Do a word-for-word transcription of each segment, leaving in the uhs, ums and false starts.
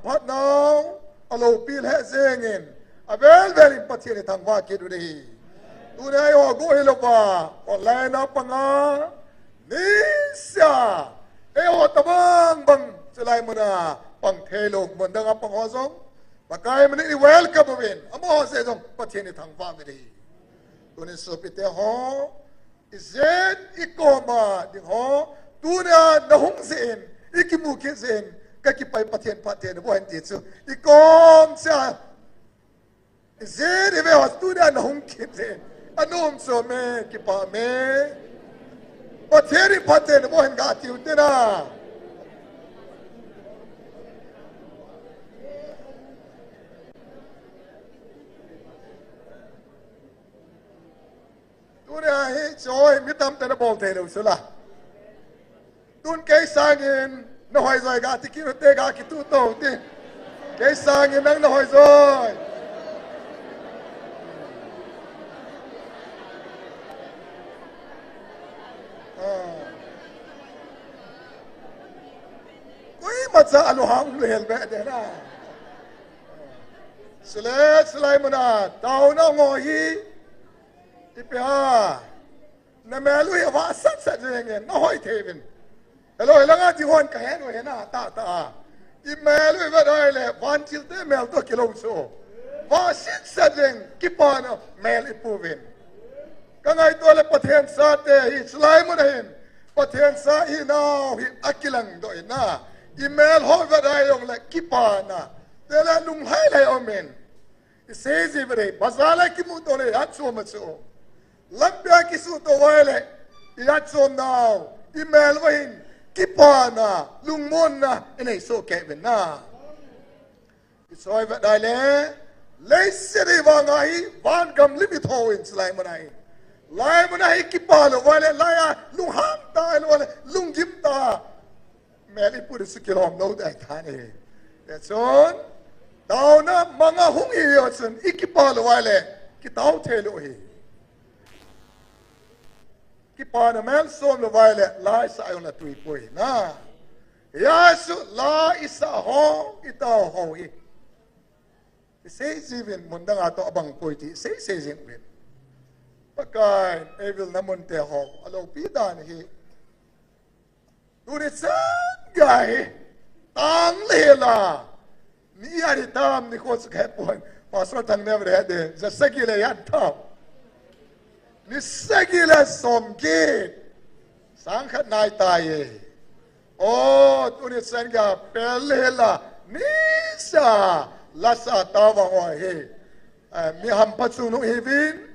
Phatnau, alopi le jengin, avel velin Pathen ithangvah kit u ahi. Tuni eiho gu hilouva, online a panga, nisa, eiho tabang bang, chulai muna, pang theilou, mun danga pang ho jong, Pakai manin i welcome uvin, amaho jeh jong, Pathen ithangvah uvin ahi. Tuni sopite ho, ijat ikoma ding ho, tunia nahung jeh in, ikimu kit jeh in, kakipah e Pathen phatthei naboh hen ti chu, ikom cheh a, ijat ive ho tunia nahung kit jeh in, anom chom e, kipah e. Pathen in phatthei naboh hen gati u te na. Tunia hi choi mi tamtah in abol theilou sula. Tun kei sangin nahoi joi gati kit u te, gakituh to u te. Kei sangin nang nahoi joi. Ah. Koima cha alunghang lou hel be de na. Sule, sulai muna, taona ngol hi. Ipi a, namel u hi avah sat sat jeng e, nahoi thei uvin. Hello, hilanga ding hon kahen u ahi na, tah tah a. Imel u hi vet ahile, vantil te mel toh kilou chu. Vah sat sat jeng, kipana mel ipu uvin. Kangaito le Pathen chate hi, chulai mun ahin. Pathen cha ihinau hi akilang doh in na. Imel ho vet ahi jongle, kipana. Tele lunglhai lhai um in. Isei ji vet ahi, bazar a kimuto le, ihat chom a chu. Lampia kisuto uva le, ihat chom nau, imel uva hin, kipana, lungmonna, inei soh kei uvin na. Isei vet ahile, leiset hi vang ahi, van gam lim itho in, chulai mun ahi. Lai mun ahi, kipa lou uva le, lai a, lunghang tah lou uva le, lunggim tah. Mel ipu ding chu kilom lou ding ahi tan e. Hichun, taona manga hung hi jeh chun, ikipa lou uva le, kitao thei lou ahi. Kipana mel som lou uva le, la isah jongle tui poi na. Hijeh chun, la isah ho, itao ho hi. Isei ji uvin mun danga toh abang poi ti, sei sei jing uvin. Pakai, eivil na mun te ho, alopi dan hi. Tuni chan gei hi, tang le la. Ni a ni tam ni ko chu kahe pon. Pastor Thang ne vre de, ja sagi le yan tam. Ni sagi le som kit. Sang khat nai tai e. O, tuni chan gei pel le la. Ni sa, la sa ta vang ho hi. A, mi hampha chungnung hiuvin.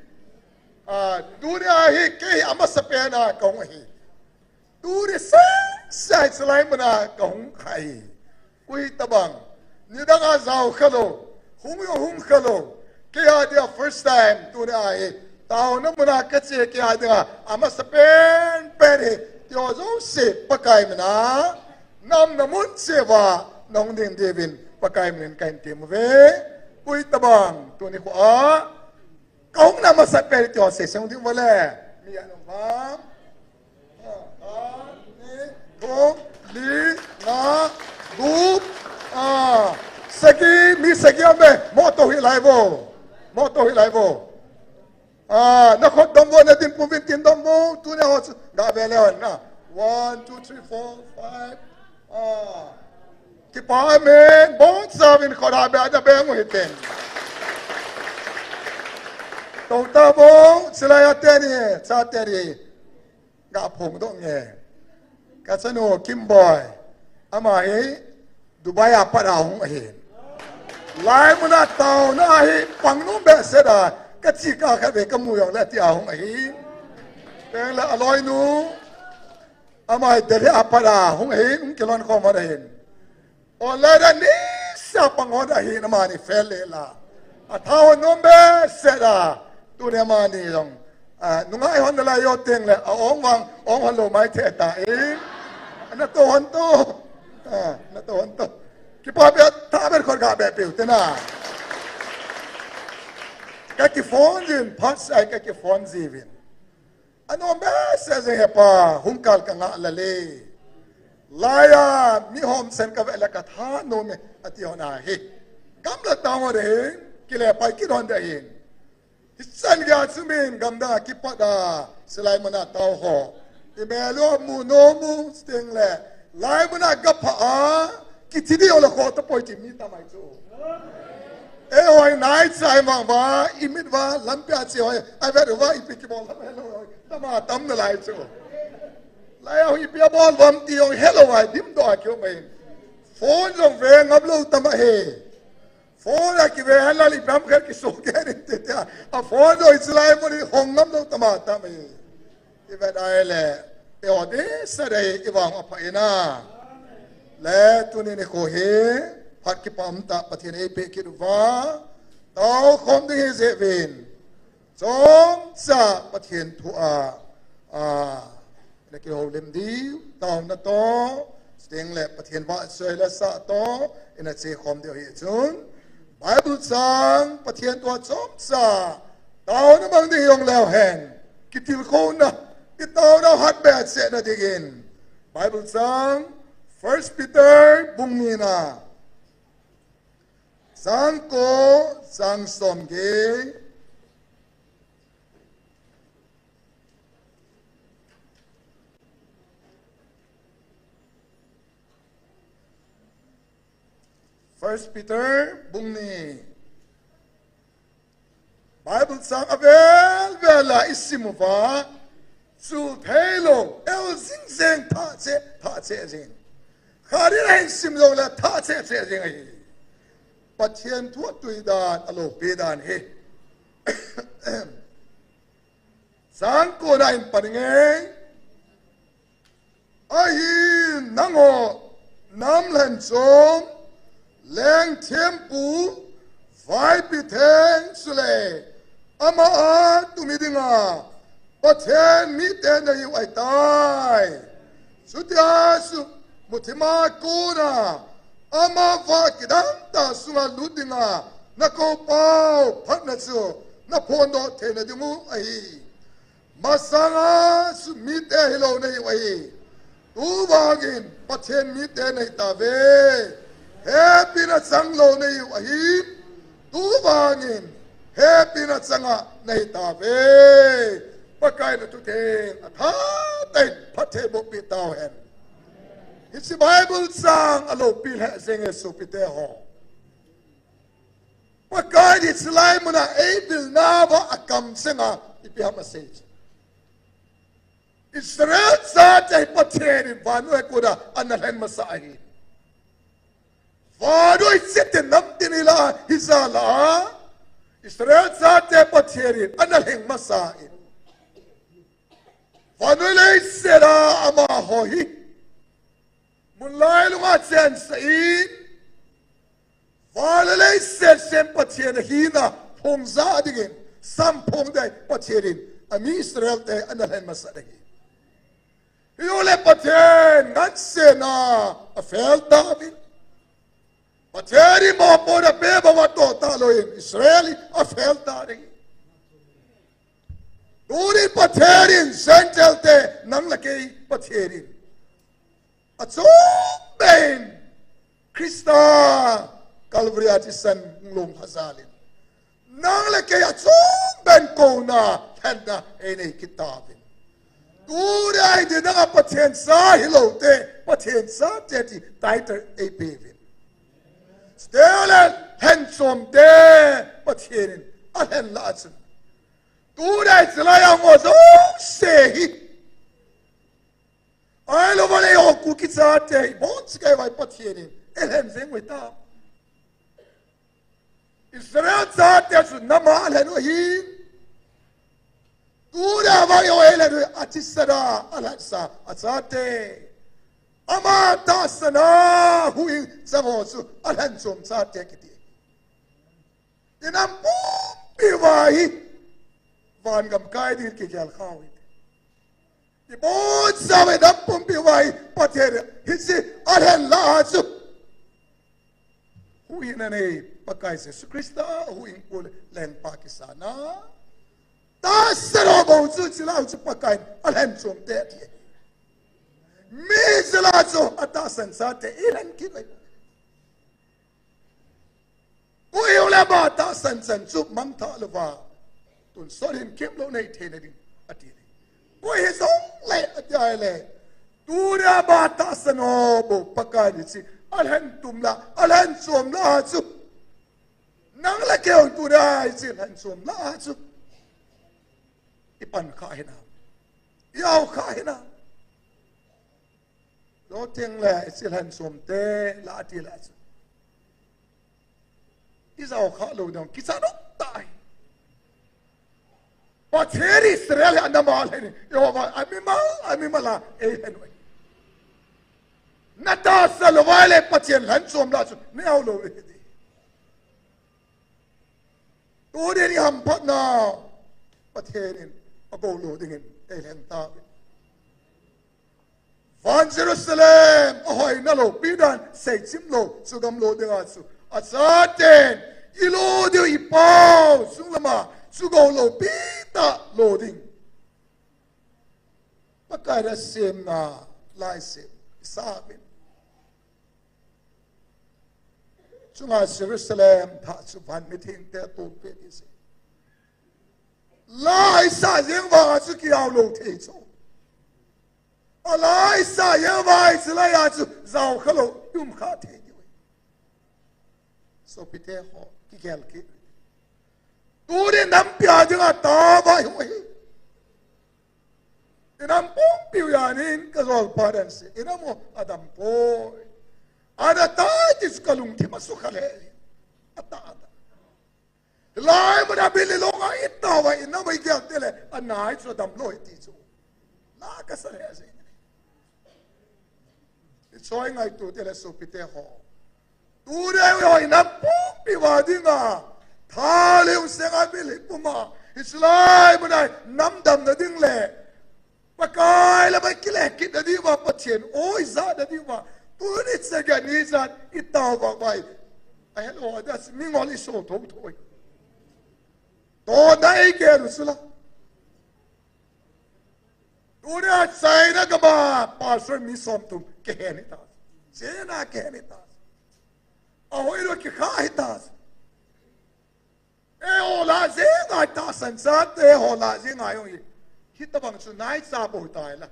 A, tuni a hi kei amasapen a kahung ahi. Tuni seh seh chulai muna kahung kha ahi. Koi tabang. Nidang a jao khalou. Hung jong hung khalou. Kei a dia first time tuni a hi. Taona muna kache kei a dinga. Amasapen pen hi. Tiho jouse Pakai mina. Namna mun cheh uva. Nahung ding diuvin. Pakai minin kahin temmu ve. Koi tabang. Tuni kho a. Kahung na masapen tiho sei sei ding uva le. Mi anung vang. Khat, ni, thum, li, nga, gup. A, sagi, mi sagi aume. Moto hi lai vo. Moto hi lai vo. A, na khut dom vo, na dinpum vin tin dom vo. Tuni ho chu. Ga ve le hon na. One, two, three, four, five. A. Kipah e, bou chavin khut a be, a be ngu hiten. Tou ta bou, silai a teni, cha teni. Ga phong dong nge. Ka chanu Kimboi. Ama hi Dubai a pat a hung ahi. Lai muna taona hi pang nom behseh a. Ka chi ka khat ve ka mu jong le ti a hung ahi. Peng le a loi nu. Ama hi Delhi a pat a hung ahi, hung kilon khom hon ahin. Online a nisa pang hon ahin amani fel le la. A tha hon nom behseh a. Tuni amani jong. A, nungai hon la yo teng le, a ong vang, ong hon lou mai thei ta e. Na to hon to. A, na to hon to. Kipah be tha be khut ga be peu te na. Ka ki phone jin, phat sai ka ki phone ji uvin. Anom behseh jeng hepa, hung kal ka ngah lale. Laiya mi hom sen ka ve le ka tha nom e, ati hon ahi. Gamla tang ho de hin, kile pai kit hon de hin. Hichan gei a chu min gamdang a kipat a, silai mun a tao ho. I mel u mu nom u sting le, lai mun a gapha a, kithi di o le kho tapoi ti mi tamai chu. E hoi nai chai mang va, i mit va, lampi a che hoi, a vet va, ipi kibol lam helou hoi, tama tam nalai chu. Laiya hoi ipi a bol vam ti hong helou vai, dim doh a kiu mai. Phone jong ve ngam lou tama he. Phone a kive hen la ipi ham kher kiso ke ni te te a. A phone jong i chilai mun hi hong ngam lou tama tama he. I vet a le, e o de sa de i vang a pha ina. Le tuni nikho hi, phat kipa um tah Pathen in eipeh kit uva, tao khom ding hi jeh uvin. Chomcha Pathen thu a, a, na kihoulim diu, taona toh, sting le Pathen vahchoi le sah toh, ina che khom diu hi chun. Bible chang, Pathen thu a chomcha, taona mang ding hi jong leu hen. Kitilkhouna, kitaona hat behseh na dingin. Bible chang, First Peter bung ni na. Chang ko, chang som gei. First Peter bung ni. Bible chang avel vel a i sim uva, chul thei lou, el jing jeng, thah cheh, thah cheh jing. Khat in a hin sim lou le thah cheh cheh jing ahi. Pathen thu a tui dan, a loupi dan hi. Chang ko na in pan nge. Ahin nangho nam lhen chom, leng thempu, vaipi theng chule ama a tumi dinga Pathen mite nahiu ahitai. Chutia chu muthim a kona ama vah kidang tah sunga lut dinga nakou pau phatna chu naphondoh theina diu ahi. Masanga chu mite hilou nahiu ahi. Tuvangin Pathen mite nahitauve. Hepina chang lou nahiu ahi. Tuvangin hepina changa nahitauve. Pakai na thutheng athatah in phatthei boh peh tauhen. Hiche Bible chang a loupi lheh jenge sopite ho. Pakai in chulai muna eivilna uva akamcheng a ipi ham asei chu. Israel chate hi Pathen in vannoi a kona ana lhen masa ahi. Vannoi chate namtin ila hijal a Israel chate Pathen in ana lhen masa ahi. Vannoi leiset a amaho hi mun lailunga chensah in, van le leiset sem Pathen ahina phongja dingin, samphong ding Pathen in ami Israel te ana lhen masat ahi. Hijongle Pathen ngansena afel tauvin, Pathen in mopohna pe banga atoh talou in Israel hi afel tan ahi. Tunin Pathen in Gentile te nang le kei Pathen in achom beh in Christa Calvary a thisan long hajal in nang le kei achom beh in kouna lhenna einei kit tauvin. Tunin nanga Pathen cha hilou te Pathen chate ti title eipeuvin. Chuteng le lhenchom te Pathen in alhen lah a chun, tunin chulai a ho jouse hi, ahilou vale eiho Kuki chate hi, ibonchauva Pathen in eilhen jeng u ahitai. Israel chate chu nama alhen u ahi. Tunin vang eiho eilhen u hi, athisan a alhahsa achate, ama tahsan a huhhing chang ho chu alhenchom chate kiti. Inam pumpi uva hi van gam kai dingin kigel khah u hite. Ibonchauva inam pumpi uva hi Pathen in hiche alhen lah a chu huhhingna nei Pakai Jesu Christa huhhingpu le lengpa kisana tahsan ho bou chu chulai a chu Pakai in alhenchom te ati. Mi zila chu atahsan sate i lhen kit le. Koi hijongle ama tahsan chan chu mangthah louva, tun sot hin kep lou nei theina ding ati le. Koi hijongle ati le, tunia ama tahsan ho bou Pakai in hiche alhen tum la, alhen chom la chu. Nang le kei jong tunia hiche lhen chom la chu i pan kha hinam, i au kha hinam. Lou teng le hiche lhen chom te la ati la chu i jao kha lou ding kicha nok tai. Pathen Israel hi anama le ni, Jehovah amimal, amimal a ei lhen uve. Na tahsan lou vai le Pathen lhen chom la chu nei au lou ve di. Tunin i hamphatna Pathen in agou lou dingin ei lhen tauve. Van Jerusalem ahoina loupi dan seichim lou, chugam lou dinga chu achaten i lo diu i pao sung lama chugou loupi tah lo ding. Pakai in asemna laisem i sa uvin. Chunga Jerusalem thah chu van mithengte tolpeh ding ahi. La i sah jeng vanga chu kiau lou thei chu. A la i sah jeng vanga chu laiya chu jao kha lou, um kha thei diu ahi. Sopite ho, kigel kit. Tuni nampi a dinga tao vai ho hi. I nam pumpiu janin ka jolpa dan se. I nam u adam poi. Ana tai ti chu ka lungthim a sukha le. Ata ata. Lai mun a bil i longa i tao vai i nam i gel te le. Anai chu adam lou ti chu. La ka sa le se. I choi ngaito te le sopite ho. Tuni a i hoi nam pumpi va dinga. Thalheng seng a bil i puma. Hiche lai mun a nam damna ding le. Pakai lama kile kitna diuva, Pathen oi jahna diuva. Tuni chaga ni jan i tao vang vai. Ahelou a das mingol i so tho tho. Tona ei gel u chu la. Tuni a China gam a pastor mi somthum kihen hita. China kihen hita. Ahoi lou kikha hita. Eiho lah jenga tahsan chate ho lah jenga jong hi. Hitabang chu naicha bou tai la.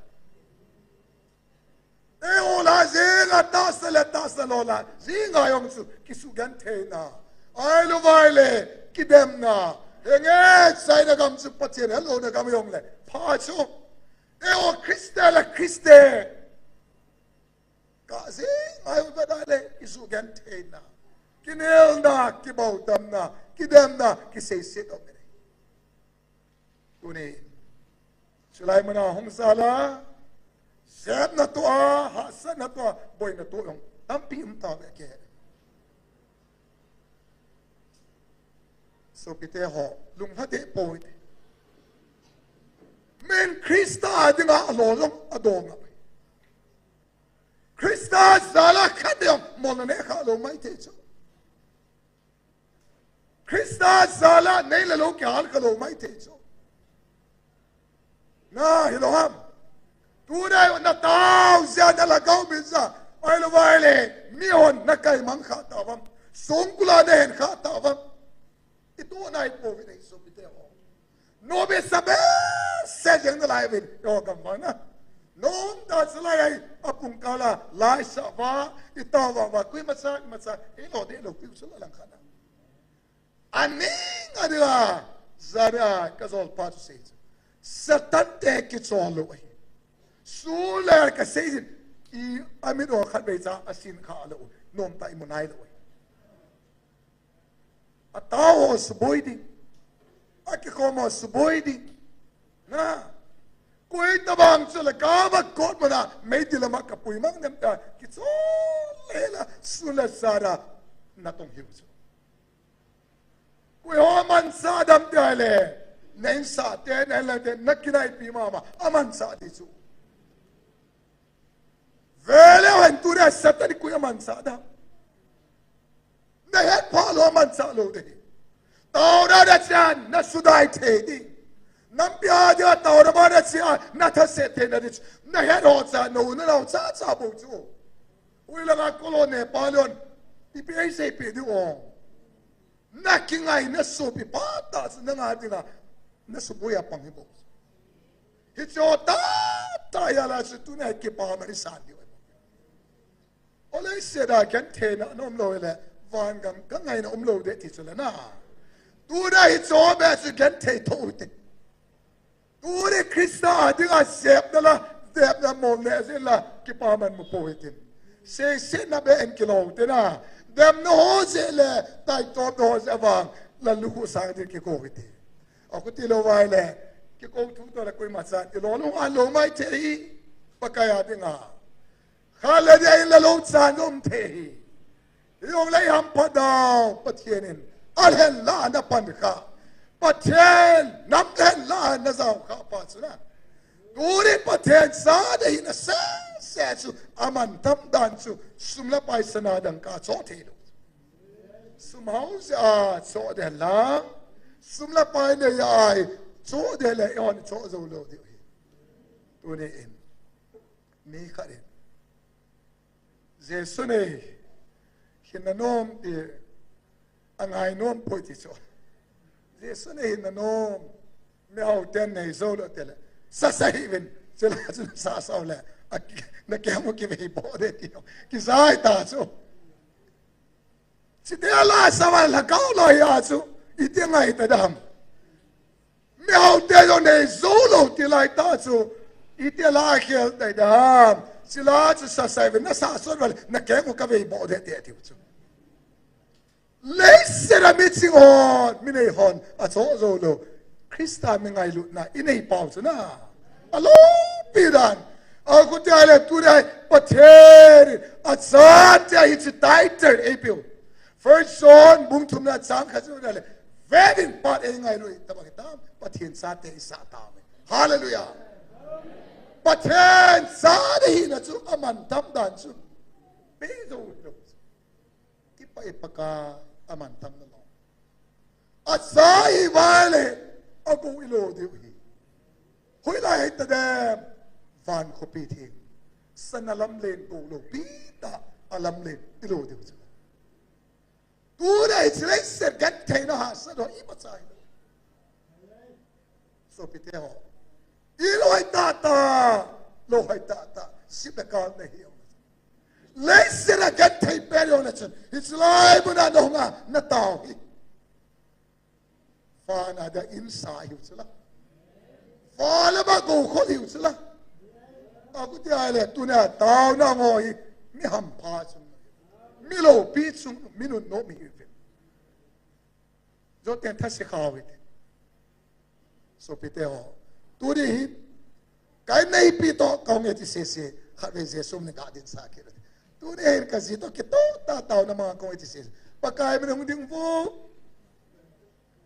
Eiho lah jenga tahsan le tahsan lou lah jenga jong chu kisugentheina. Ahilouvai le kidemna. Henge China gam chu Pathen hellouna gam jong le. Pha chu. Eiho Christian le Christian. Kah jenga jong vadai le kisugentheina. Kinelna, kibaudamna, kidemna, kiseiset um e. Tuni. Chulai mun a hung jal a. Sepna toh a, hahsatna toh a, boina toh jong. Tampi um tauve ke. Sopite ho, lunglha deh poi. Min Christa dinga alolong adong a. Christa jal a khat jong molna neh kha lou maithei chu. Christa jal a nei le lou kihal kha lou maithei chu. Na hilou ham. Tuni a na tao jeh a na lhagao min jeh a. Ahilouvai le, mihon na kaimang kha tauvam. Songkul a na hen kha tauvam. I toh nai pouvin ahi sopite ho. Nobe sabe se jeng nalai uvin. Eiho gam vang na. Nom ta salai ahi apung kala lai sa va. I tao va va kui masa masa. I lo de lo piu sala lang khana. Aning a dinga, jana ka jolpa chu sei chu. Satan te kichol lou ahi. Suler ka sei jin, i amit o khatvei cha asin kha lou. Nom ta i mu nai lou ahi. Atao ho suboi ding. Akikhom ho suboi ding. Na. Koi tabang chu le kava kot mana, meidil lama ka pui mang dem ta. Kichol le la, suler sara, natong hiu chu. Koi ho mansa dam te le, na insa te, na inla te, na kinaipi mama, amansa ti chu. Vele hen tuni a Satan koi amansa dam. Na het pha lou amansa lou te. Taona da chan, na sudai thei di. Nampi a dia taona bana chia, na thase theina di chu. Na het ho cha, na u na nao cha cha bou chu. Ui langa kolo ne pa lon. Ipi ei sei pi di o. Na kingai na supi pa ta chu na nga dinga. Na suboi a pang hi bou. Hicho ta, ta ya la chu tuna kipaman san di o. Ole se da gentheina na um lou le, van gam ka ngaina um lou de ti chu le na. Tuna hicho be chu genthei tho u te. Tuni Krista a dinga sepna la, sepna mo ne se la, kipaman mu po hitin. Seisetna be en kilou te na. Demna ho se le, taitopna ho se vang, la lukhu sang di kikou hiti. Aku ti lou vai le, kikou thu to le koima chan, i lo lung a lou mai thei, Pakai a dinga. Kha le dia in la lou chan um thei hi. Hi ong lei hampha dau, Pathen in. A lhen la na pan kha. Pathen, nam lhen la na zau kha pa chu na. Tuni Pathen sa de hi na se, se chu, a man tam dan chu, sum le pai sana dang ka cho thei lou. Sum hau se a cho de la. Sum le pai ne ya ai, cho de le yon cho zo lou di hi. Tuni in. Mi khat in. Jesu nei, hinna nom ti, a ngai nom poi ti chu. Jesu nei hinna nom, mi hau ten nei zo lo te le. Sa sa hi vin, chila chu sa sa le. A ki, na ke mo ki vei bo de ti. Ki sai ta chu. Chite la sa va la kau lo ya chu. I ti ngai ta dam. Mi hau te lo nei zo lo ti lai ta chu. I ti la khel ta dam. Chila chu sa sai ve na sa son va na ke mo ka vei bo de te ti chu. Leisera mi ching hon, mi nei hon, a cho zo lo. Krista mi ngailutna, i nei pau chu na. A lo pi dan. A kutia le tu dai, Pathen, a chan te hi chi title ei piu. First John, bung thum na chang kha chu le. Vevin pat ei ngailu, ta ba ki tam, Pathen sa te i sa ta me. Hallelujah. Pathen sa de hi na chu, a man tam dan chu. Pe zo lo. Kipa i Pakai a man tam na lo. A sa hi vai le, a go i lo diu hi. Hoi lai hei ta dem, van khopi thing. Sana lam len go lo pi ta, a lam len i lo diu chu. Tu dai chi lei ser genthei na ha sa do i pa chai. Sopite ho. I lo hai ta ta, lo hai ta ta, sip le kal na hi. Leisera genthei pe lo na chun, hi chi lai bu na no nga, na tau hi. Fa na da in sa hi u chu la. Fa le ba go kho hi u chu la. A kutia le tu na tau na ngo hi, mi hampha chung. Mi lopi chung, mi nunnom hi. Zo ten thase kha u hite. Sopite ho. Tuni hi. Ka inneipi to, ka hung e ti sese. Khat ve Jesu min in ka din sa kit u hite. Tuni hin ka ji to kito ta tao na ma ka hung e ti sese. Pakai min hung ding vo.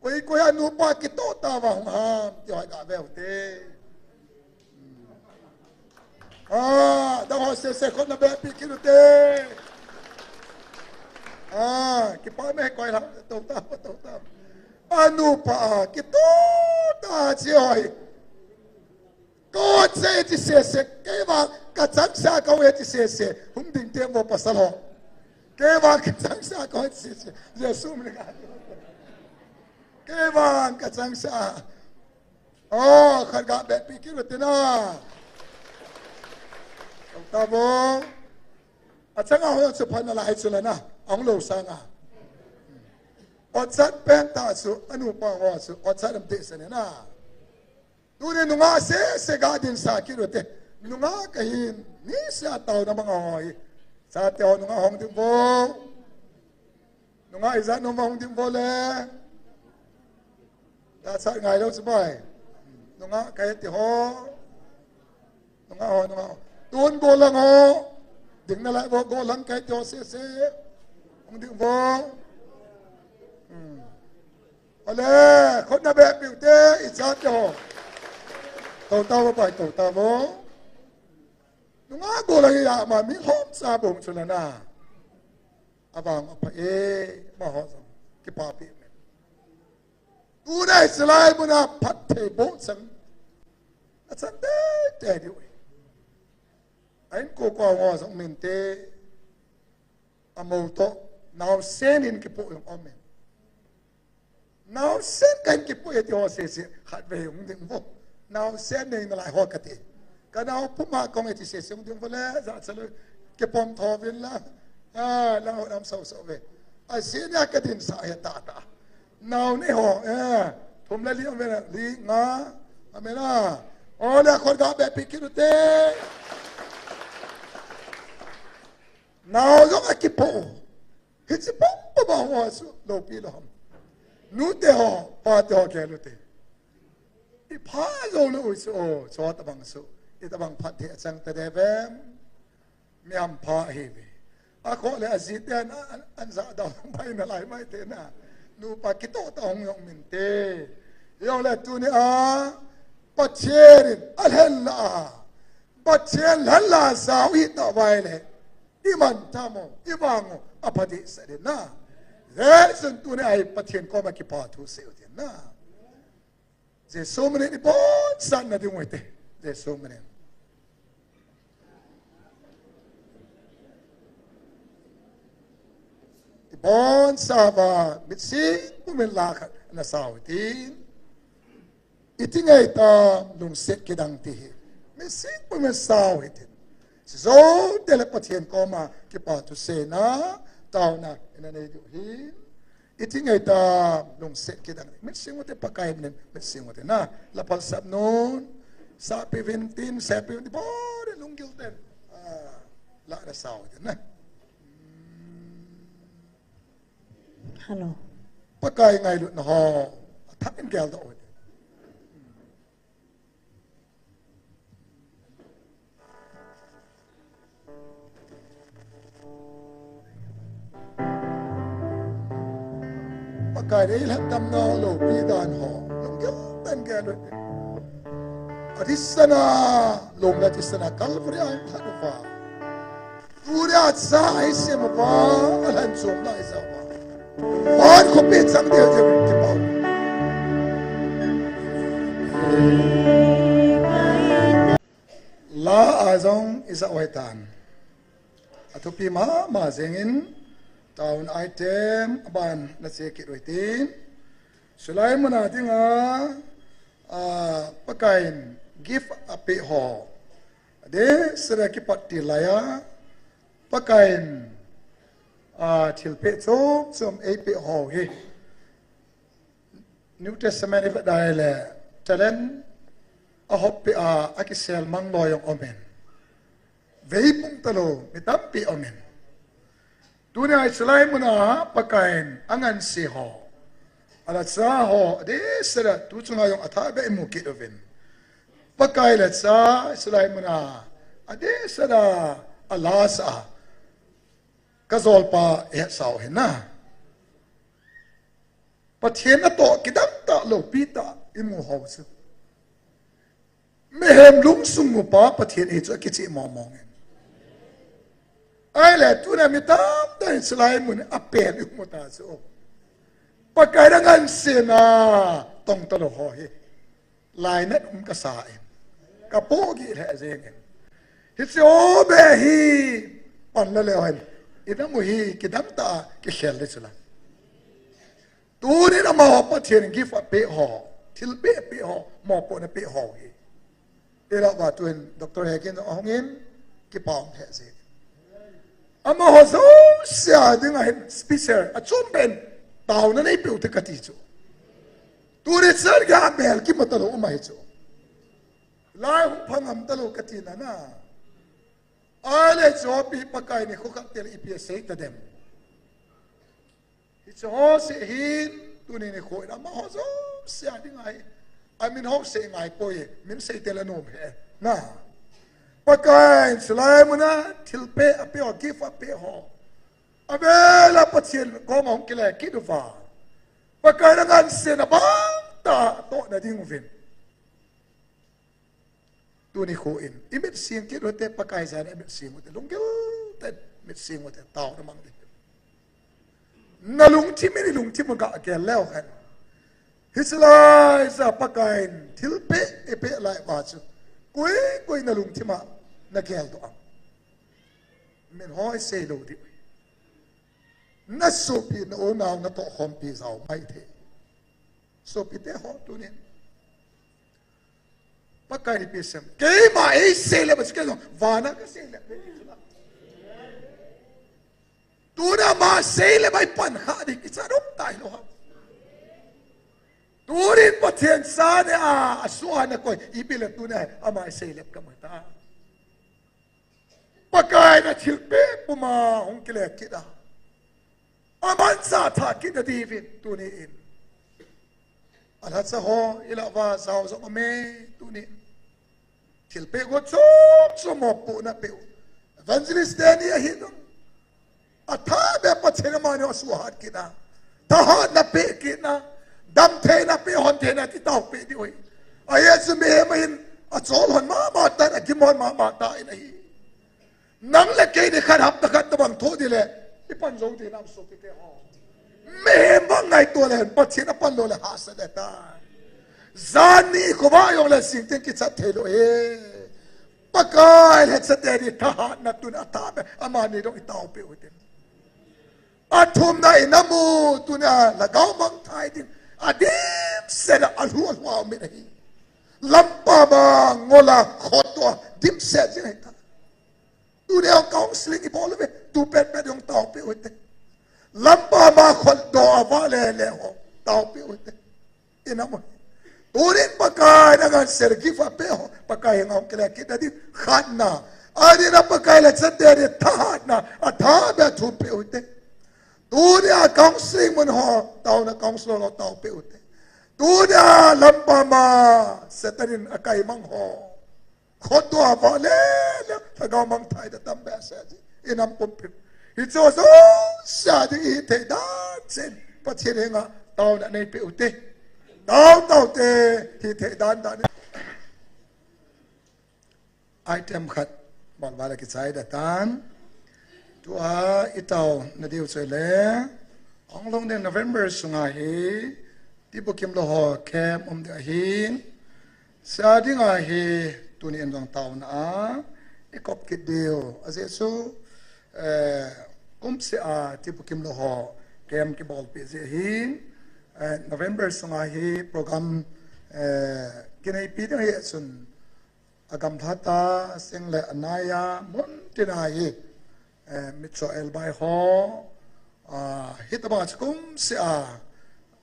Koi koi a nupa kito ta va hung ham. Ti hoi ka ve u hite. Ah, dang ho sese khut na beh pi kit u hite. Ah, kipa me koi la, to ta, to ta. A nupa, kito ta chi hoi. Ko che ti sese, kei vang ka chang sa ka ve ti sese. Hung ding te mo pasal ho. Kei vang ka chang sa ka ve ti sese. Jesu min ka. Kei vang ka chang sa. Oh, khat ga beh pi kit u hite na. Tong ta vo. A chang a ho chu phan na lai chu la na. Ang lo sang a. O chat pen ta chu, a nupa ho chu, o chat am te se ne na. Tuni nunga sese ga din sa kit u hite. Nunga ka hin, ni sa tao na mang a ho hi. Sa te ho nunga hung ding vo. Nunga ijat nom va hung ding vo le. Ta chat ngai lo chu bai. Nunga kai ti ho. Nunga ho, nunga ho. Tun go lang ho. Ding na lai vo go lang kai ti ho sese. Hung ding vo. Hmm. Ale, khut na beh pi u hite, i chat te ho. To ta vo bai, to ta vo. Nunga go lang ya ma mi lhom sa bong chu la na. Avang apha e, ma ho jong kipapi me. Tuna hiche lai muna phattheiboh chang. Achan teitei diu ahi. A inko koma jong minte. Amou toh. Naosen in kipoh jong aume. Naosen kahin kipoh e ti ho sese. Khatvei hung ding vo. Naosen nei nalai ho kati. Kanao puma kong e ti sese hung ding vo le. Jachalou. Kipom tho vin lang. A, lang ho lam sau sau ve. Ajeh nia kadin sa he tata. Nao nei ho, eh, thum le li, amen a, li nga, amen a. O le khut ga be pi kit ute. Nao jong akipoh. Hiche pum pum a ho chu, loupi lou ham. Nute ho, pate ho gel ute. Ipha jou lou u chu, o, chutabang chu. Itabang phatthei achang ta dem. Mi hampha ahiuve. Akhoh le ajiten a, an, an jahdoh bai nalai maite na. Nupa kitoh tah hung jong minte. Jongle tunia, Pathen in alhen lah a. Pathen lhen lah a jao hita uva ahile. Iman tamo, ivang u, apha dehset ding na. Hijeh chun tunia hi Pathen koma kipa thu sei u tin na. Jesu minin ibonchauvin nading u hite. Jesu minin. Ibonchauva, mitsi pumin la khat nasao hitin. Iti ngei tam, lungset kidang ti hi. Mitsi pumin sao hitin. Sijou tele Pathen koma kipa thu seina, taona, ina nei diu hin. Iti ngei tam, lungset kidang. Mit sing ute Pakai minin, mit sing ute na. Lapal sap nun. Sapi vintin, sapi vintin, bore lunggil ten. Ah, la da sao ute na. Hello. Pakai ngailutna ho. Athah in geldoh ute. Pakai dei lhat tam nau loupi dan ho. Lunggel ten gel ute. Adisana, lom la disana, Calvary a lhat uva. Tunia cha ahi sem uva, alhan chom la ahi sa uva. Van khopi chang deu deu kipa. La a jong ijah u ahitan. Athupi mama jengin, taona item aban nache kit u hitin. Sulai muna dinga, a, Pakaiyin gift apeh ho. Adeh seh a kipat til laiya, Pakaiyin, a, thilpeh chom chom eipeh ho hi. New Testament ivet a ahile, talent ahoppeh a, akisel mang loi jong umin. Veipung talou, mi tampi umin. Tunia hiche lai muna Pakaiyin anganse ho. Ala cha ho, adeh seh a, tu chunga jong athah beh imu kit uvin. Pakai la cha, hiche lai muna, adeh seh a, ala sa. Ka jolpa, eh, sao hi na. Pathen natoh kidang tah loupi tah imu ho chu. Mihem lungsung mupa Pathen ahi chu akicheh mong mong in. Ahile tunia mi tamtah in hiche lai mun a pen imu ta chu. Pakai in angansena tong talou ho hi. Lainat um kasa in. Kapoh gih lheh jeng in. Hiche ho beh hi pan la leu hen. Ina mu hi kidang tah a kikhel le chu la. Tunin amaho Pathen gift apeh ho, thilpeh apeh ho, mopohna apeh ho hi. Ila ba tuin Doctor Hekin ahung in, kipa um lheh jeng. Amaho jouse a dinga hin special, achom pen, taona neipeh u te kati chu. Tuni chan gei a bel kimu talou um ahi chu. Lai hung pha ngam talou kati na na. Ahile chu pi Pakai nikho khat tele ipi asei ta dem. Hiche ho seh hin, tuni nikho in amaho jouse a dinga hi. Amin ho sei ngai poi, min sei tele nom he. Na. Pakai in hiche lai muna, thilpeh apeh ho, gift apeh ho. Avela Pathen koma hung kile kit uva. Pakai in angansena bang tah tohna ding uvin. Tuni nikho in, imit sing kit u hite Pakai jana, imit sing u hite, lunggil ten, imit sing u hite, taona mang ding. Nalungthim in, ilungthim u gah gel leu hen. Hiche laija Pakaiyin thilpeh eipeh lai uva chu, koi koi nalungthima nagel doh am? Min hoi seilou diu. Nasopi, na-u nao, natohkhompi jao maithei. Sopite ho, tunin Pakaiyin ipi asei em? Keima eiseilep a chu kei jong vana kaseilep ding chu la. Tuna ama seilep a ipan kha ding kicha dong tailou ham? Tunin Pathen cha nea, asuh a nakoi, ipi le tuna ama seilep kamu ta. Pakaiyin athilpeh puma hung kile kit a, aman jatha kit nadiuvin tunin, alhacha ho ilah uva jao jong aume, tunin thilpeh go chom chom mopohna peh u. Evangelist teni ahi jong, athahbeh Pathen in amani asuhat kit a, thahatna peh kit a, damtheina peh, hontheina ti taopeh diu ahi. Ajeh chu mihem ahin, achol hon mama tan, agim hon mama tan ahi. Nang le kei ni khat hapta khat tobang thoh ding le, ipan jou ding nam, sopite ho? Mihem vang ngaito le, Pathen apan lou le hahsat le ta. Jan ni khovah jongle singteng kichat theilou hi. Pakai le chate ni thahatna tun athahbeh, amani jong itaopeh u hite. Athumna, inam u tuna lhagao mangthai ding adimset a alhu alhu a um in ahi. Lampam a, ngol a, khotdoh a dimset jing ahitai. Tuni a counseling ibol uve, tu petpet jong taopeh u hite. Lampam a, khotdoh a, vahle le ho taopeh u hite. Inam u, tunin Pakaiyin angansea gift apeh ho Pakai henga hung kile kit nading, khatna. Anina, Pakai le chate ni thahatna athahbeh athumpeh u hite. Tuni a counseling mun ho, taona counselor ho taopeh u hite. Tuni a lampam a Satan in akaimang ho, khotdoh a, vahle le lhagao mangthai ding tam behseh ji, inam pumpi. Hiche ho jouse a ding ihithei dan cheh in Pathen henga taona neipeh u hite. Tao tao te, hithei dan dan in. Item khat bol uva le kichai ding tan. Tua itaona diu chu ahile, hung lhung ding November sunga hi Tibukim lou ho camp um ding ahin, chea dinga hi tuni in jong taona a ikop kit diu. Ajeh chu, eh, kumseh a Tibukim lou ho camp kibolpeh jeh ahin, eh, November sunga hi program, eh, kineipi ding ahi chun, agamlhat a, asing le anai a, mun tina hi, eh, mitcho elbai ho, ah, hitobang chu kumseh a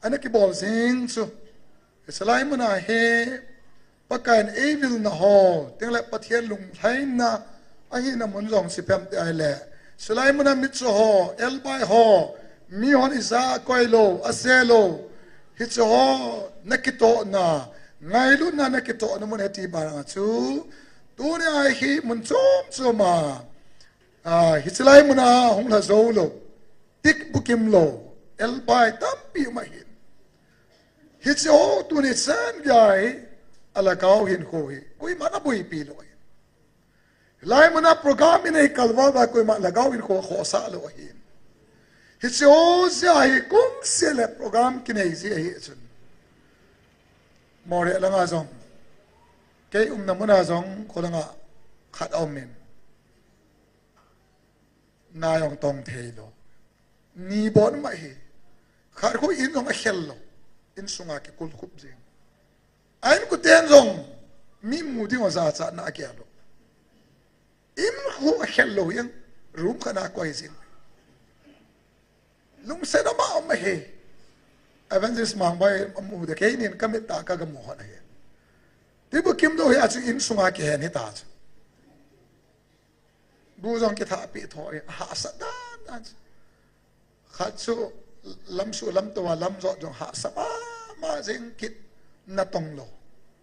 ana kibol jing chu. Hiche lai muna hi Pakaiyin eivilna ho, tin le Pathen lunglhaina ahina mun jong chu ipi ham ti ahile, hiche lai muna mitcho ho, elbai ho, mihon ija akoi lou, ase lou, hiche ho nakitohna, ngailutna nakitohna mun ahi ti banga chu, tuni a hi mun chom chom a, ah, hiche lai muna hung lha jou lou, Tibukim lou elbai tampi um ahin. Hiche ho tuni chan gei a lhagao hinkho hi koiman aboipi lou ahin. Lai muna program inei kalval uva koiman lhagao hinkho khohsah lou ahin. Hiche ho jouse a hi kumseh le program kinei ji ahi chun, Moreh langa jong, kei umna muna jong kholanga khat aumin, na jong tong thei lou. Ni bon ma hi. Khat khu in jong akhel lou. Insunga kikulkhup jing. A inkoten jong mi mu ding ho jachatna agel lou. In khu akhel lou jeng, room khat a akoi jing. Lungset ama um ahi. Evangelist Mangbai amu ding, keinin kamit a kagamu hon ahi. Tibukim lou hi a chu insunga kihen hita chu. Bu jong kithahpeh tho, ahahsa dan dan. Khat chu lamsuh lamtou a lamjot jong hahsa mama jeng kit, natong lou,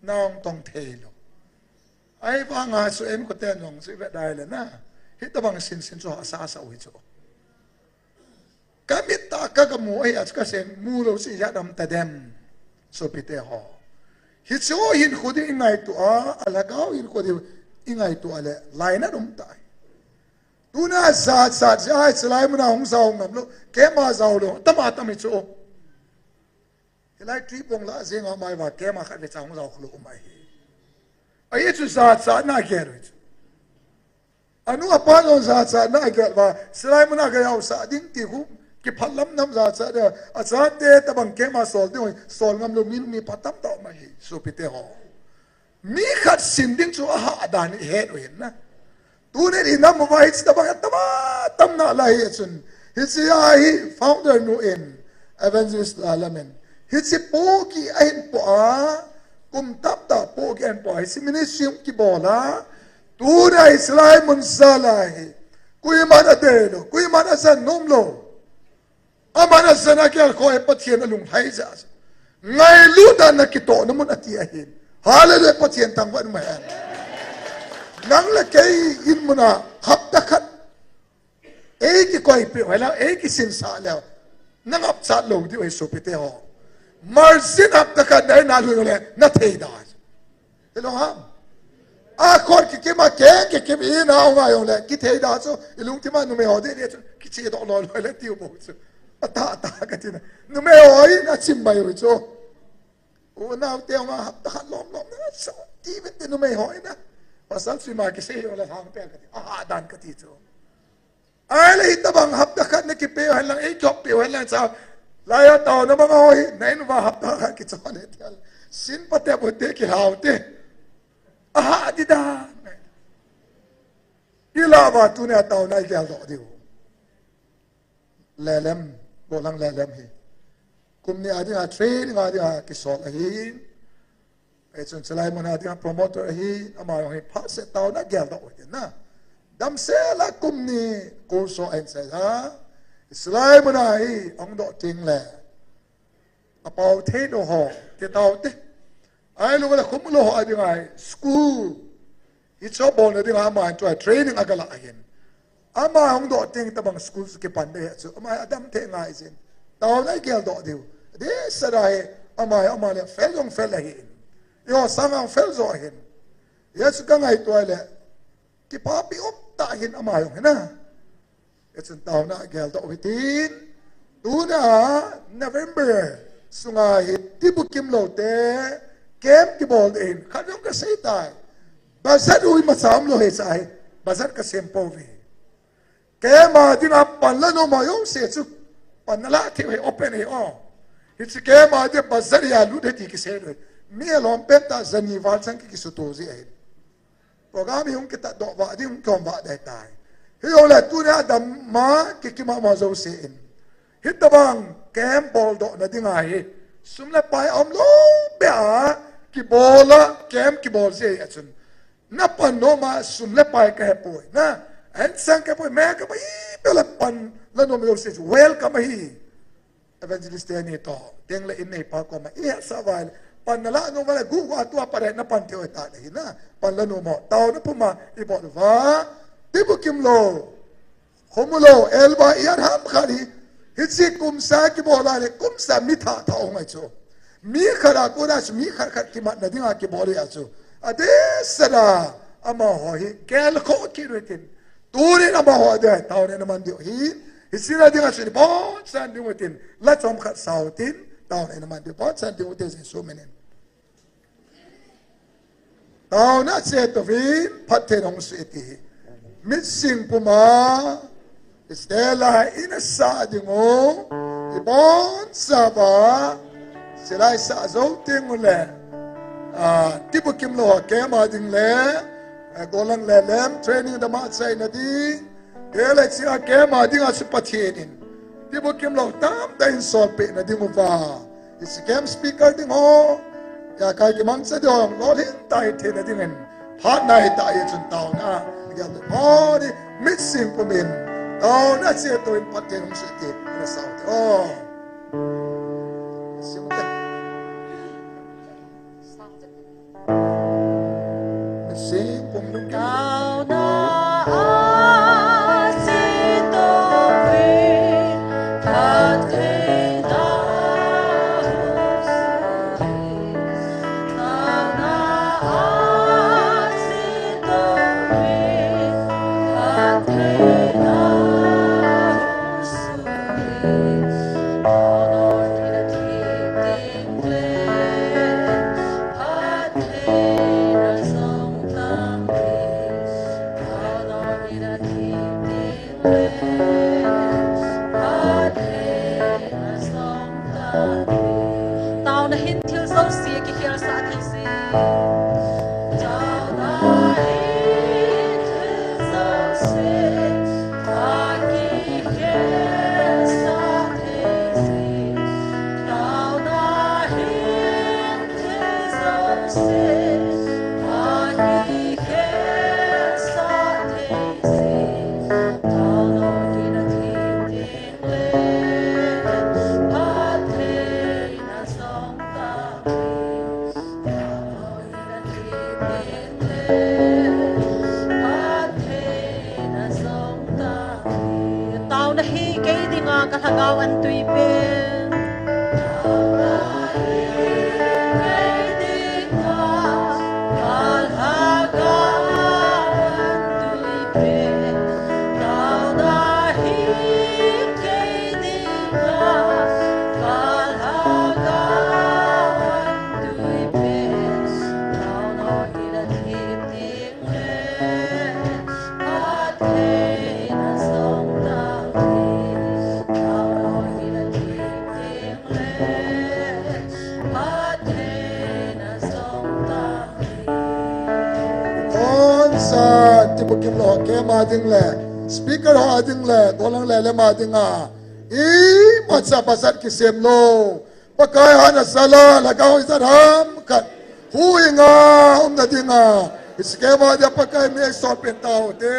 na jong tong thei lou. Ahivanga chu inkoten jong chu ivet dai le na, hitobang sinsin chu hahsa sa u hi chu. Kamit a kagamu ahi a chu kasei mu lou chu ijat ham tadem. Sopite ho, hiche ho hinkho ding ingaito a, alhagao hinkho ding ingaito a le lainat um tai. Tuna jachat jeh a hiche lai muna hung jao ngam lou, keima jao lou, tama tam hi chu. Hilai trip bong la jeng a mai va kema khat ve chang jao khulu um ahi. Ahi chu jachatna gel u chu. Anu apa jong jachatna gel va, silai muna ka jao sa ding ti khu, kiphat lam nam jachat de, achate tabang kema sol ding, sol ngam lou mi, mi phatam tah mai hi, sopite ho. Mi khat sin ding chu ahah dan i het u hin na. Tuni i nam uva hichi tabang a tama tam nalai hi chun. Hichi a hi founder nu in, Evangelist Lalamin. Hichi pohgih ahin po a, kum tamtah pohgih ahin po a, hichi ministry kibol a. Tuni a hichi lai mun jal a hi. Koiman adei lou, koiman ajan nom lou. Aman ajan a kial kho e Pathen alunglhai jeh a. Ngailut dan a kitohna mun ati ahin. Hallelujah, Pathen thangvah in um hen. Nang le kei in mun a hapta khat. Ei kikoipeh u hileh, ei kisinsah leh. Na ngapchat lou diu ahi sopite ho. Margin hapta khat na in a lui leh, na thei da. Hilou ham? A khon kikim a keng kikim in a hung a jong le, kithei da chu, i lungthim a numei ho ding ding chu, kiche doh loi loi le tiu bou chu. Atah atah ka tina. Numei ho in a chim mai u chu. Unau te hung a hapta khat lom lom na, so, ti vet te numei ho in a. Pasal sui ma kisei ho le hang pe ka ti. Aha dan ka ti chu. Ahile hitabang hapta khat na kipe u hen lang, ei kihop pe u hen lang cha. Laiya taona bang a ho hi, na in uva hapta khat kichon e ti a. Sin pate bote kilhau te. Aha di dan. I lah uva tuni a taona i geldoh diu. Lelem, Golang Lelem hi. Kum ni a ding a training a ding a kisol ahi. Hichun chulai mun a ding a promoter ahi, ama jong hi phatseh taona geldoh u hitin na. Damsel a kum ni course ho ahin sei a. Chulai mun a hi, ahung doh teng le. Apao thei lou ho, ti tau te. Ahilou le khum lou ho a ding a hi, school. Hiche bolna ding a ama hin tua training aga la ahin. Ama hung doh teng tabang school chu kipan ding ahi chu. Ama hi adam thei ngai jin. Taona i geldoh diu. Adeh seh a hi ama hi ama le fail jong fail ahi in. Eiho sang a hung fail jo ahin. Hiche chu ka ngaito le. Kipapi um tah ahin ama jong hi na. Hichun taona geldoh u hitin. Tuna November sunga hi tibukim lou te camp kibol ding ahin. Khat jong ka sei tai. Budget u imacha um lou hi cha hi. Budget ka sem pouve. Camp a ding a pan la nom a jouse chu. Pan na la thei u hi open hi o. Hiche camp a ding budget hi alut hi ti kisei lou. Mi alom pen tah jani val chang ki kisuto ji ahi. Program hi hung kitat doh vah ding hung kikhom vah ding ahitai. Hijongle tuni a dam ma kikim a ma jouse in. Hitabang camp boldoh na ding ahi. Sum le pai aum lou beh a kibol a camp kibol ji ahi a chun. Na pan nom a sum le pai ka hepoi. Na, ahin sang ka hepoi, me ka hepoi, ipi le pan la nom jouse chu. Welcome ahi. Evangelist teni toh, teng le in neipa koma, i hetsah uva le, pan na la nom uva le, gu gu a tua pare na pan thei u ahitai le hi na, pan la nom u, taona puma, i bol uva, tibukim lou, khomu lou, elva, i at ham khat hi, hiche kum sa kibol a le, kum sa mi thah thah hung ahi chu. Mi khat a kona chu, mi khat khat kimatna dinga kibol ahi chu. Adeh seh a, amaho hi, gelkhoh kit u hitin, Tunin amaho a ding taona na man diu ahi. Hiche a dinga chun ibonchauvin ding utin, la chomkhat sa utin, taona na man diu, ibonchauvin ding utin Jesu minin. Taona cheh touvin, phatthei hung soh e ti hi. Mitsing puma, Stella in a sa ding u, ibonchauva, silai sa jou teng ule, a, tibukim lou ho camp a ding le, a, golang le lem training dama chaina ding, Tele chia camp a dinga chu Pathen in. Tibukim lou tamtah in solpeh na ding uva. Hiche camp speaker ding ho. Ijakai kimangcha ding ho. Lolhin tah a hi theina dingin. Phatna hita hichun taona. Ijakai moni mitsing pumin. Taona cheh touvin Pathen hung soh e ti. Ina sao te. Oh. Sing te. Sing pum lung. Taona hin thil jouse kikhelsah thei jing. Taona hin thil jouse akikhelsah thei jing. Taona hin thil jouse akikhelsah thei jing. Taona hin a thei jing. Taona hi kei dinga ka lhagao an tui pen. Hon san, ti bukim lo, keima ding le, speaker ho ding le, golang le, lema dinga. Imacha pasal kisem lo. Pakai hana sala, lhagao ijat ham khat. Huinga, umna dinga. Iskema dia Pakai mi sol pen tau te.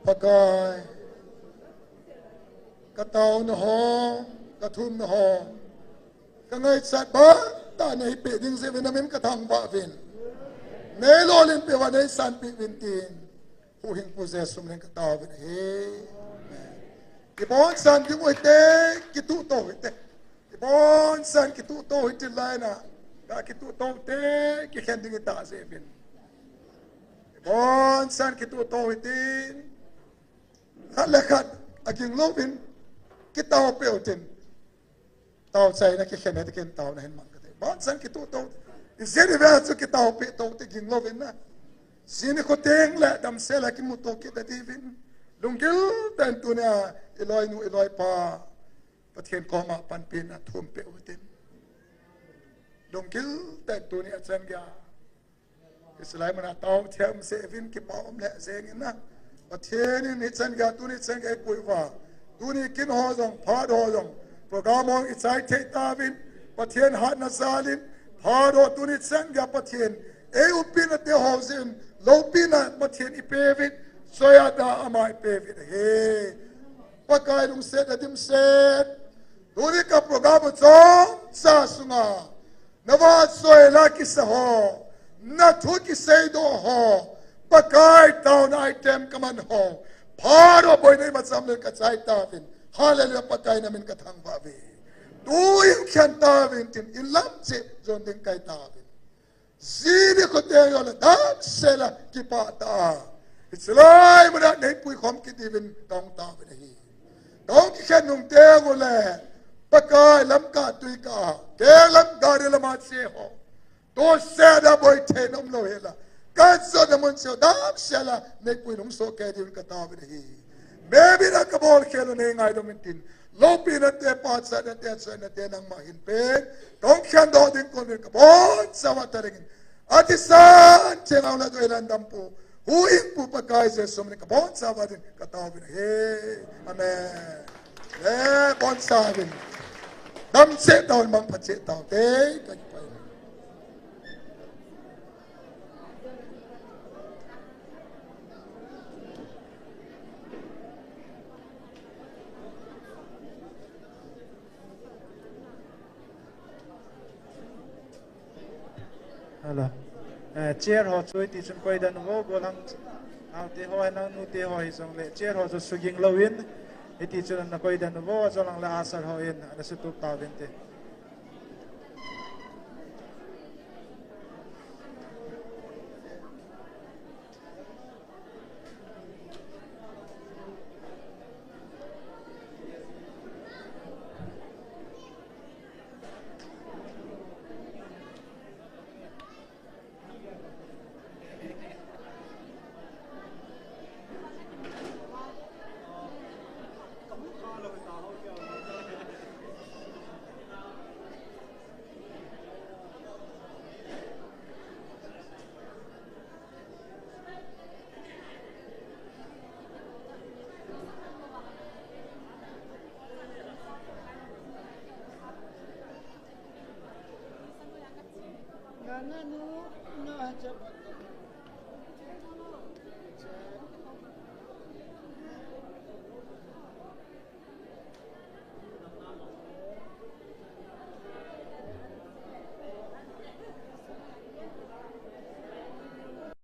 Pakai, ka taona ho, ka thumna ho, ka ngaichat bang tah nei peh ding jeh uvin na min ka thangvah uvin. Nei lolhin peh uva nei sanpeh uvin tin. Huhhingpu Jesu min in ka tao uvin ahi. Amen. Kibonchauvin ding u hite, kituhto u hite. Kibonchauvin kituhto u hite lai na. Ka kituhto u hite, kikhen ding i tah jeh uvin. Kibonchauvin kituhto u hite. Khat le khat, aging louvin, kitao peh u hitin. Tao chaina kikhen hite kin taona hin mang kate. Bonchauvin kituhto. Ijeh inem itile chu kitao peh to ti ging louvin na. Jini khoteng le damsel a kimuto kit ta diuvin. Lunggil tah in tunia i loinu i loipa Pathen koma panpina thum peh u hitin. Lunggil tah in tunia chan geiya. Hiche lai muna tao them jeh uvin kipa um lheh jeng in na. Pathen in hichan geiya tuni chan geiya eipui uva. Tuni kin ho jong, phat ho jong, program ho i chai thei tauvin. Pathen hatna jal in, phat ho tuni chan geiya Pathen. Ei umpina te ho jeh in, loupina Pathen i pe uvin, soiya da ama i pe uvin ahi. Pakai lungset na dimset. Tuni ka program u chomcha sunga. Na vahchoi la kisa ho, na thu kiseidoh ho, Pakai taona item kaman ho, phat ho boina imacha um le ka chai tauvin. Hallelujah, Pakai na min ka thangvah uve. Tuin khen tauvin tin, in lam cheh jon ding kai tauvin. Jini khoteng jong le damsel a kipah tah a. Hiche lai muna nei puikhom kit diuvin ka hung tauvin ahi. Ka hung kikhen nung teng ule, Pakai lamkah tuikah a, kei lam gari lama che ho. Tohse da boi thei nom lou hela. Ka jotna mun cheh ho damsel a, nei pui nung soh kei diuvin ka tauvin ahi. Maybe na ka bolkhel u nei ngaidam in tin. Loupina te, pachatna te, chaina te nangma hin pen. Ka hung khen doh ding kon uvin ka bonchauva ta dingin. Athisan cheng a hung ladoi landampu, huhhingpu Pakai Jesu min in ka bonchauva ding ka tauvin ahi. Amen. Eh, bonchauvin. Dam cheh tauvin, mangpha cheh tauvin. Te, ka kipa e. Hello. Eh, chair ho chu hiti chun koidan uvo, golhang naote ho, nang nute ho hijongle, chair ho chu suging louvin, hiti chun ana koidan uvo, ajolang le usher ho in ana sutup tauvin te.